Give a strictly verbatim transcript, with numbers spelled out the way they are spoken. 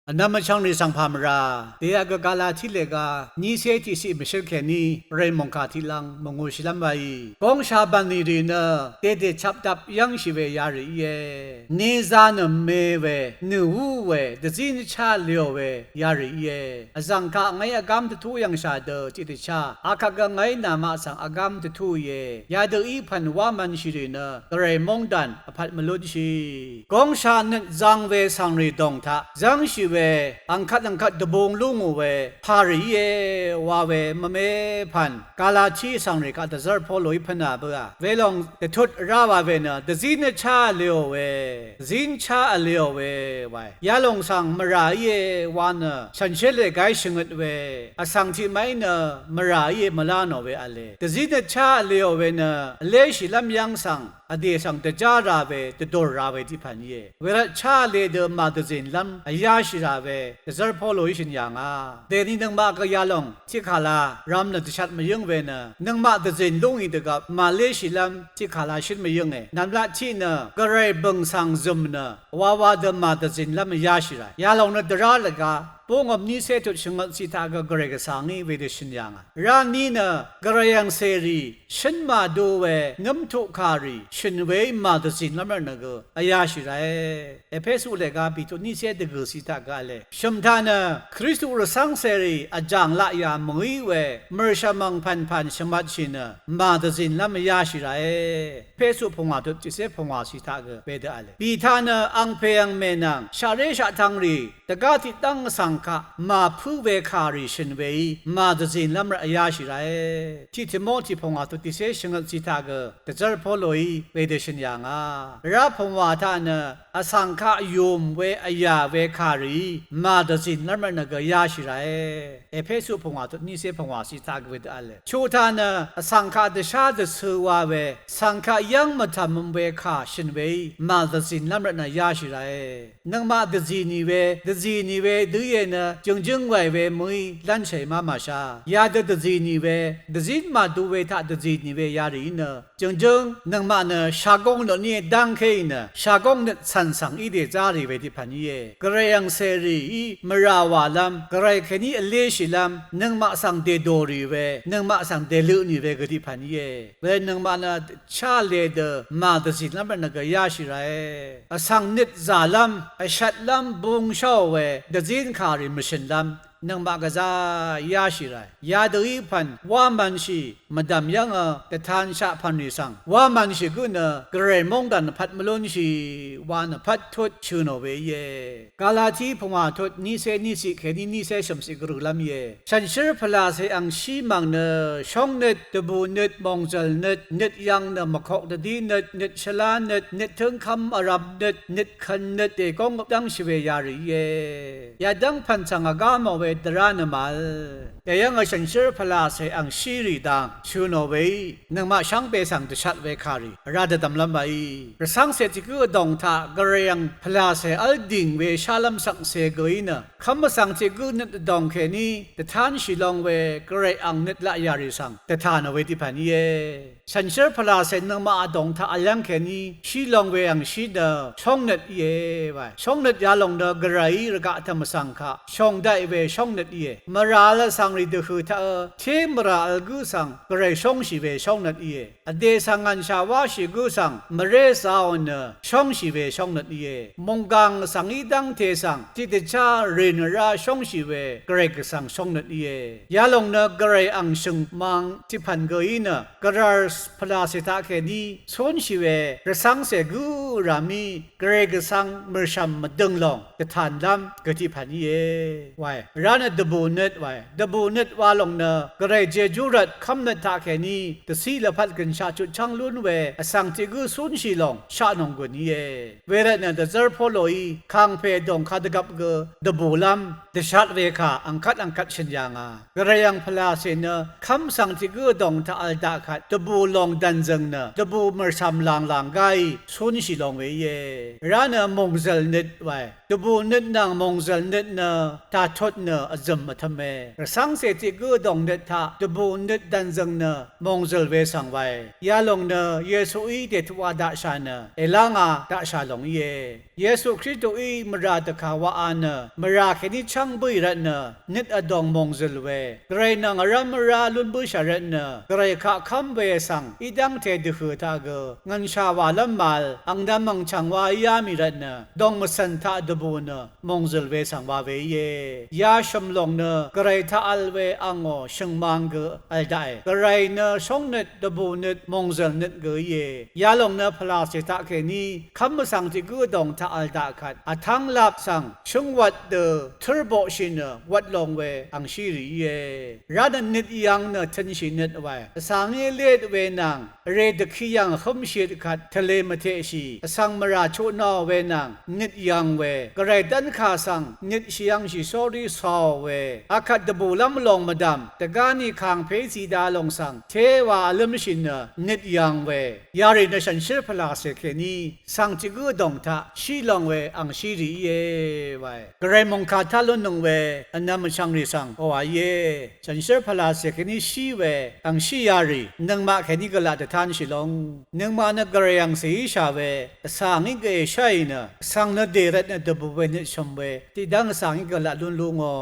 Vnvm vchvngrì svng pà mvrà, dèyaq gø Galati lèga nícé tiqciq mvshǿl kèní, Gvray mòngkà tiqlvng mvngūshìlv́m waí. Góngsha bv̀nlì rì nø, dèdè chapdap yv́ngshì we yarì íe. Neza nø me we, nø̀ú we, dvzí nø chá lèò we yarì íe. Vzv̀ng kaq ngàí vgám dvtú yv̀ngshà dø tiqdvchá, akvt gø ngàí namaq svng vgám dvtú íe. Yadø í pv̀n wá mv̄nshì rì nø, Gvray móngdàn vpvt mvlúnshì. Góngsha nøt zang we svngrì dòng taq zv́ngshì we, angkvt angkvt dvbung lú ngù we, pàrì íe wa we mvme pv̀n, Galati svngrì kaq dvzv́r Poloí pvnà bǿà. Welòng dvtut rá wa we nø, dvzí nø chá vlēò we, dvzín chá vlēò we wae. Yalòng svng mvrà íe wa nø, shànshér lègaí shvngøt we, vsvng tiqmaqí nø, mvrà íe mvlá nò we v̄le. Dvzí nø chá vlēò we nø, vléshìlv́m yv́ng svng, vdè svng dvjá ra we, dvdùr ra we tiqpv̀n íe. Wervt chá vle dø màdvzìnlv́m vyáshì ra we, dvzv́r Poloí shø̀n yà ngà. Dèni nøngmaq gø yalòng, tiqkàla, ram nø dvshat mvyǿng we nø, nøngmaq dvzìn lúngì dvgvp, màléshìlv́m, tiqkàla shǿn mvyǿnge. Nv̀mlat tiq nø, Gvray bø̀ng svng zø̀m nø, wawa dø màdvzìnlv́m vyáshì ra. Yalòng nø dvrá lvga, búngøm nícé tut shvngøt ciq taq gø Gvray Gvsàngí wedø shø̀n yà ngà. Rá ní nø, Gvray angcèrì, shǿn màdu we, ngǿmtuq kàrì, shø̀n weí màdvzìnlv́m rvtnø gø, vyáshì rae. Epesu lèga bìtut nícé dvgø̀ ciq taq gø v̄le. Shø̀m taq nø, Kristu rvcv́ngcèrì vjàng laqyà mø̀í we, mø̀rshv̀m angpv̀npv̀n shvmatshì nø, màdvzìnlv́m vyáshì rae. Epesu pungwà tut tiqcé pungwà ciq taq gø wedø v̄le. Bì taq nø, angpè angmè nvng, shaqré shaqtvngrì, dvgá tiqdv́ng vsvng kaq, màpǿ we kàrì shø̀n weí, màdvzìnlv́m rvt vyáshì rae. Tiq Timoti pungwà tut tiqcé shvngøt ciq taq gø, dvzv́r Poloí wedø shø̀n yà ngà. Vrá pungwà taq nø, vsvng kaq yùm we vyà we kàrìí, màdvzìnlv́m rvtnø gø yáshì rae. Epesu pungwà tut nícé pungwà ciq taq gø wedø v̄le. Chuq taq nø, vsvng kaq dvshá dvcø̄ wa we, svng kaq yv́ng mvtv̀møm we kà shø̀n weí, màdvzìnlv́m rvtnø yáshì rae. Nøngmaq dvzì nì we, dvzì nì we dø íe nø, jø̀ngjǿng wàì we mø̀í, lv́nshèì má màshá. Yadø dvzì nì we, dvzín màdu we taq dvzì nì we yarìí nø, jø̀ngjǿng, nøngmaq nø shagóng nøt ní dv́ngkéì nø, shagóng nøt cv̀n svng í dèzá rì we tiqpv̀n íe. Gvray angcèrìí mvrà wàlv́m, Gvray kèní vléshìlv́m, nøngmaq svng dèdò rì we, nøngmaq svng dèlø nì we gø tiqpv̀n íe. We nøngmaq nø chá le dø màdvzìnlv́m rvtnø gø yáshì rae. Vsvng nøt zàlv́m, vshvtlv́m bungsháò we, dvzín kàrì mvshø̀nlv́m, nøngmaq gvzá yáshì rae. Yadø í pv̀n wá mv̄nshì, mvdv̀m yv́ngø, dvtanshaq pv̀nrì svng wá mv̄nshì gǿ nø, Gvray móngdàn vpvt mvlúnshì, wa nø pvt tut shø̀ nò we íe. Galati pungwà tut nícé níciq kèní nícé shø̀mciq gvrølv́m íe. Shànshér pvlàcè angshí mv̀ng nø, shóngnøt, dvbùnøt, mòngzv̀lnøt, nøt yvng nø mvkok dvdínøt, nøt shvlánøt, nøt tǿngkv́m vrvmnøt, nøt kønnøt, dègóng dv́ngshì we yarì íe. Yadv́ng pv̀n svng vgá mò we dvrá nø màvl. Dèyv́ngø shànshér pvlàcè angshírì dang shø̀ nò weí, nøngmaq shvngbe svng dvshat we kàrì vrá dvdvmlv́m waí. Rvcv́ngcè tiq gǿ vdòng taq Gvray ang pvlàcè v́l dìng we shálv́m shvkse gø í nø, kv́m vsvng tiq gǿ nøt vdòng kèní dvtánshì long we Gvray ang nøt laqyà rì svng dvtà nò we tiqpv̀n íe. Shànshér pvlàcè nøngmaq vdòng taq vlv́ng kèní shí long we angshí nø shóngnøt íe wae. Shóngnøt yalòng nø Gvrayí rvgaq tv̀m vsvng kaq shòng daqì we shóngnøt íe. Mvrà vl vsvng rì dvhø̀ taqø té mvrà vl gǿ svng Gvray shóngshì we shóngnøt íe. Vdè svng ngv̀nshà wáshì gǿ svng mvré zāò nø shóngshì we shóngnøt íe. Mònggàng vsvng í dv́ngte svng tiqdvchá rì nø rá shóngshì we Gvray Gvsvng shóngnøt íe. Yalòng nø Gvray ang shø̀ngmang tiqpv̀n gø í nø Gvrar pvlàcè taqkèní cúnshì we rvcv́ngcè gǿ ràmí Gvray Gvsvng mø̀rshv̀m mvdøng lòng dvtànlv́m gø tiqpv̀n íe wae. Vrá nø dvbùnøt wae. Dvbùnøt wa lòng nø Gvray jejú rvt kv́mnøt taqkèní dvciq lvpat gø̀nshaq chutchv́ng lún we vsvng tiq gǿ cúnshì lòng shaqnòng gùn íe. Wervtnø dvzv́r Poloí kàngpè dòng kadvgvp gø dvbùlv́m dvshat we kà angkvt angkvt shø̀n yà ngà. Gvray ang pvlàcè nø kv́m svng tiq gǿ dòng taq vl daq kvt dvbù lòng dv̀nzø̀ng nø dvbù mø̀rshv̀m lànglàng gáí cúnshì lòng lòng we íe. Vrá nø mòngzø̀l nøt wae. Dvbù nøt nvng mòngzø̀l nøt nø tàtut nø vzø̀m vtvme. Rvcv́ngcè tiq gǿ dòng nøt taq dvbù nøt dv̀nzø̀ng nø mòngzø̀l we svng wae. Yalòng nø Yesuí dètuqa daqshà nø èlánga daqshà lòng íe. Yesu Kristuí mvrà dvkà waqā nø mvrà kèní chv́ng bǿì rvtnø nøt vdòng mòngzø̀l we. Gvray nvng vrv́m vrá lún bǿshà rvtnø Gvray kaq kv́m we svng í dv́ngte dvhø̀ taq gø ngv̀nshà wàlv́m màvl angdvm angchv̀ng wa íá mì rvtnø dòng mvcv̀n taq dvbù nø mòngzø̀l we svng wa we íe. Yashø̀m lòng nø Gvray taq vl we angò shø̀ngmang gø vl daqe. Gvray nø shóngnøt dvbù nøt mòngzø̀l nøt gø íe. Yalòng nø pvlàcè taqkèní kv́m vsvng tiq gǿ dòng taq vl daq kvt vtv́ng lap svng shǿngwvt dø tǿrboqshì nø wvt long we angshí rì íe. Vrá nø nøt yv̄ng nø tø̄nshì nøt wae. Vsvng í lét we nvng vrè dvki yv̀ng vhǿmshìøt kvt tvlē mvteqshì vsvng mvrà chutnāò we nvng nøt yv̄ng we. Gvray dv́nkà svng nøt shvyv̄ngshì sórí cāò we. Akvt dvbùlv́m lòng mvdv̀m dvgáni kàngpè zìda lòng svng téwa vlǿmshì nø nøt yv̄ng we. Yarì nø shànshér pvlàcè kèní svng tiq gǿ dòng taq shí long we angshí rì íe wae. Gvray mòngkà taq lúnnøng we vnvm vchvngrì svng oqà íe. Shànshér pvlàcè kèní shí we angshí yarì nøngmaq kèní gvlaq dvtánshì long. Nøngmaq nø Gvray angcè íshà we vsvng í gø èsháì nø vsvng nø dè rvtnø dvbù we nøt shø̀m we tiqdv́ng vsvng í gvlaq lún lú ngò.